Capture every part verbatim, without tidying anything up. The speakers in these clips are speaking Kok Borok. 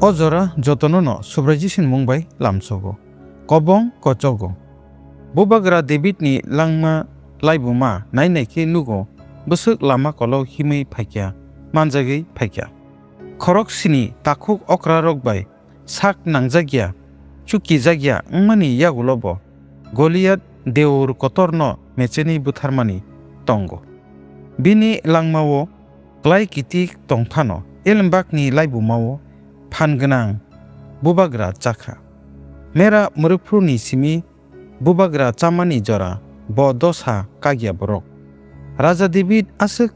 O jora jotono no Subraiyung Jisuni mung bai lamsogo, kobong kochogo. Bubagra Debidni langma laibuma nai nai khe nugo, bwswk lama kolok himwi phaikha, manjagwi phaikha. Khorok sini takhuk okrarok bai sak nangjak ya, chukijak ya wngmani yagulo bo Goliat deur kotorno mechenwi butharmani tongo. Bini langmao klai kitik tong phano, Elembakni laibumao phan gwnang bubagra chakha. Mera mwrwkphuruni simi bubagra chamani jora bo dosa kagya borok. Raja Debid aswk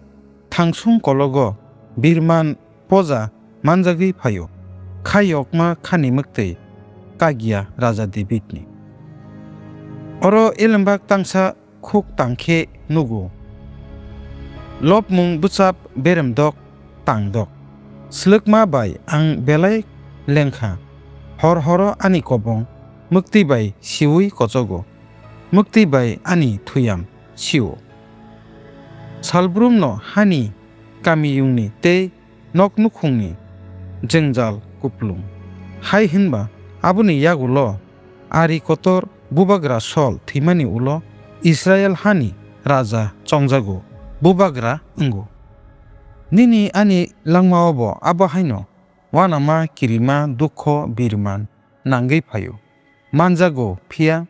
thangsung kologo birman poja manjagwi phaio, kha yokma khani mwktwi kagya Raja Debidni. Oro Elembak tangsa khuk tang khe nugo. Lobmung bwchap beremdok tangdok. Swlwkma bai ang belai lengkha. Hor horo ani kobong mwktwi bai siui kochogo. Mwktwi bai ani thuyam sio. Salbrumno hani kamiyungni tei nok nukhungni jwngjal kuplung. Hai hwnba aboni yagulo ari kotor bubagra Sol thwimani ulo Israil hani raja chongjago, bubagra wngo. Nini ani langmaobo abo haino uanama kirima dukho birman nangwi phaio, manjago, phiya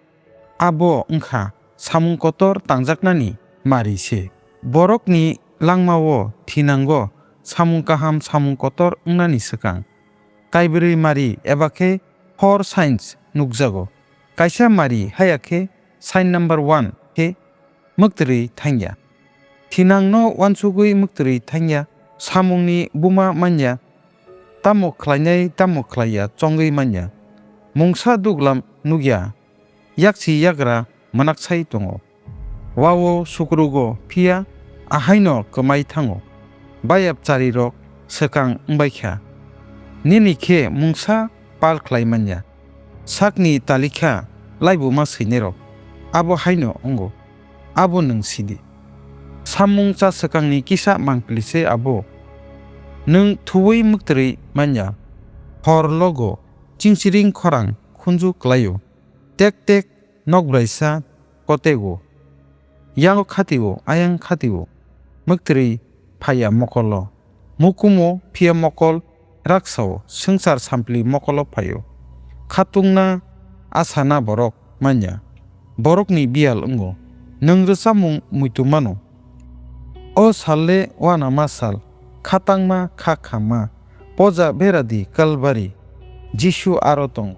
abo wngkha samung kotor tangjaknani mari se. Borokni langmao thinango samung kaham samung kotor wngnani swkang. Kaibrwi mari eba khe four signs nukjago. Kaisa mari haya khe sign number one khe mwktwrwi thangya. Thinangno uansugwi mwktwrwi thangya, samungni buma manya, tamo khlainai tamo khlaiya chongwi manya. Mungsa duglam nukya, yaksi yagra mwnaksai tongo. Wao sukrugo phiya ahaino kwmai thango. Bayap charirok swkang wngbaikha. Nini khe mungsa pal khlai manya. Sakni talikha laibuma swinairok abo haino wngo, abo nwng sidi. Samung cha swkangni kisa mangpili se abo. Nwng thuwi mwktwrwi manya. Hor logo chingchiring khorang khunju klaio. Tek tek nokbraisa kotego. Yango khatio, ayang khatio, mwktwrwi phaiya mokolo. Mukumo phiya mokol raksao, swngchar sampli mokolo phaio. Khatungna asana borok manya. Borokni biyal wngo. Nwng rwchapmung muitu mano. O sal le uanama sal, khatangma kha khamma, poja beradi Kalbari, Jisu aro tongo.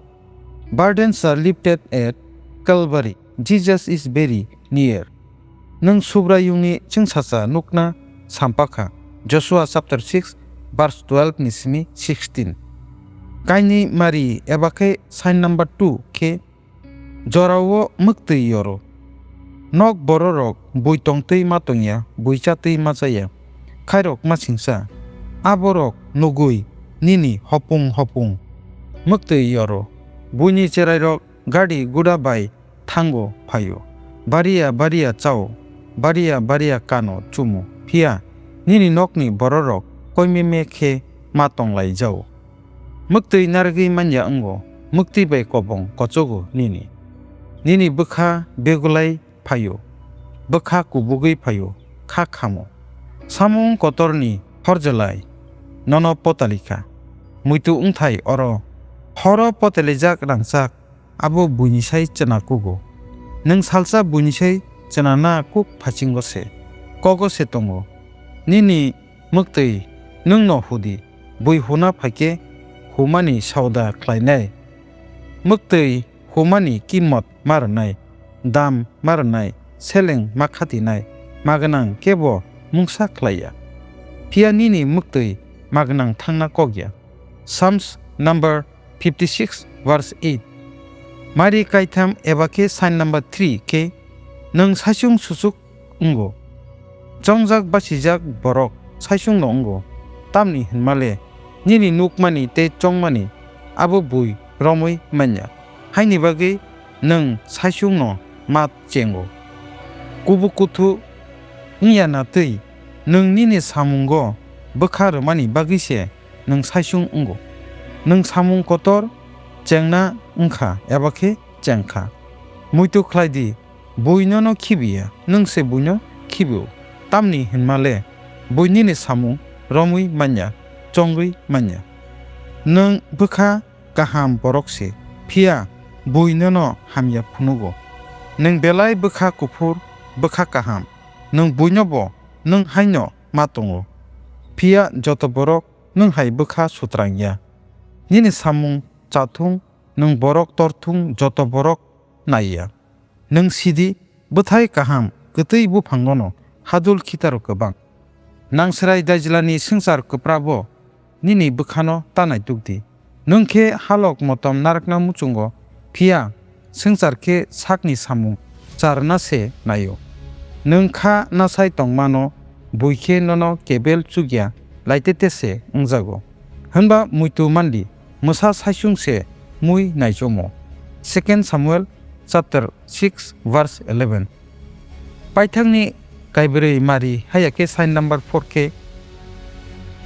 Burdens are lifted at Calvary. Jesus is very near. Nwng Subraiyungni chwngsacha nukna sampakha. Joshua chapter six verse twelve ni simi sixteen. Kainwi mari eba khe sign number two khe jorao mwktwi yoro. Nok bororok bui tongtwi ma tongya, bui chatwi ma chaya. Khairok ma singsa. Aborok nugwi nini hopung hopung mwktwi yoro. Buini cherairok gari guda bai thango phaio. Bariya bariya chao, bariya bariya kano chumo. Phiya nini nokni bororok koimeme khe ma tonglaijao. Mwktwi narwgwi manya wngo, mwktwi bai kobong kochogo nini. Nini bwkha begulai phaio, bwkha kubugwi phaio, kha khamo. Samung kotorni horjelai nono potalikha. Muitu wngthai oro horo potalijak rangchak, abo buini sai chwna kugo. Nwng salsa buini sai chwna na kuk phasingo se, kogo se tongo. Nini mwktwi nwngno hudi, bui huna phaikhe humani sauda khlainai. Mwktwi humani kimot ma rwnai, dam ma rwnai, seleng ma khatinai, ma gwnang kebo mungsa khlaiya. Phiya nini mwktwi ma gwnang thangna kokya. Psalms number fifty six verse eight. Mari kaitham eba khe sign number three khe nwng saichung suchuk wngo. Chongjak basijak borok saichungno wngo, tamni hwnmale nini nukmani tei chongmani abo bui romwi manya. Haini bagwi nwng saichungno ma chengo. Kubuk kuthu wngya na twi nwng nini samungo bwkha rwmani bagwi se nwng saichung wngo. Nwng samung kotor chengna wng kha eba khe cheng kha. Muitu khlai di, bui nono khibi ya, nwng se buino khibi-o. Tamni hwnma le bui nini samung romwi man ya, chongwi man ya. Nwng bwkha kaham borok se, phiya bui nono hamya phunugo. Nwng belai bwkha kuphur, bwkha kaham, nwng buinobo nwng haino ma tongo. Phiya joto borok nwng hai bwkha sutrang ya. Nini samung chathung, nwng borok torthung joto borok nai ya. Nwng sidi, bwthai kaham kwtwi buphangono hadul khitaro kwbang. Nangsrai daijlani swngchar kwprabo nini bwkhano ta naituk di. Nwng khe halok motom narwkna muchungo, phiya swngchar khe sakni samung cha rwna se nai-o. Nwng kha nasai tongmano, bui khe nono kebel chukya laitete se wngjago. Hwnba muitu man di, mwsa saichung se mui naichomo. Second Samuel chapter six verse eleven. Paithakni kaibrwi mari haya khe sign number four khe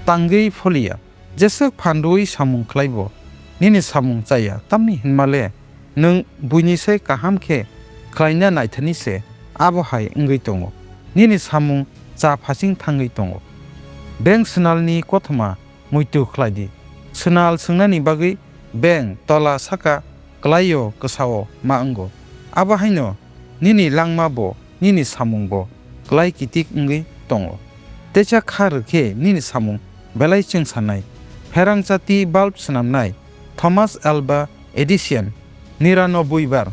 tangwi pholiya. Jeswk phan rwui samung khlaibo, nini samung chaya, tamni hwnma le nwng buini sai kaham khe khlaina naithani se abo hai wngwi tongo. Nini samung cha phasing thangwi tongo. Beng swnalni kothoma muitu khlai di. Swnal swngnani bagwi beng tola saka kwlai-o kwsa-o ma wngo. Abo haino nini langma bo nini samung bo kwlai kitik wngwi tongo. Teisa kha rw khe nini samung belai chwngsanai. Pherang chati bulb swnamnai Thomas Alva Edison niranobui bar,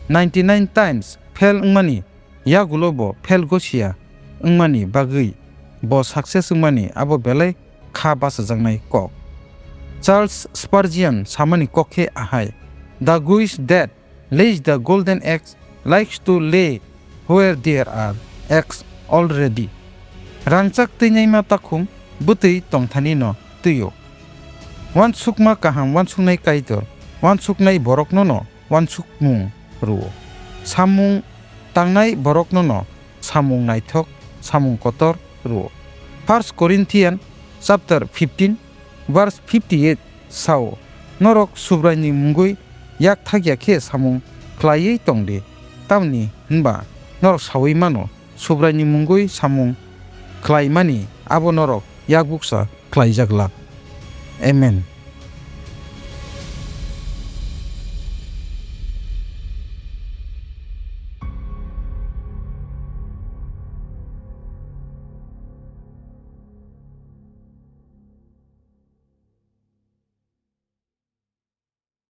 ninety nine times fail wngmani yagulo bo fail gosia wngmani bagwi bo success wngmani abo belai kha bachajaknai kok. Charles Spurgeon samani kok khe ahai, "The guy that lays the golden eggs likes to lay where there are eggs already." Rangchak twinaima takhum bwtwi tongthanino twi-o. Uansukma kaham uansuknai Kaitor, uansuknai boroknono uansukmung rw-o. Samung tangnai boroknono samung naithok, samung kotor rw-o. First Corinthian chapter fifteen verse fifty eight sao, "Norok Subraini mungwi yak thakya khe samung khlaiwi tong di, tamni hwnba norok saui mano, Subraini mungwi samung khlaimani abo norok yakbuksa khlaijak glak." Amen.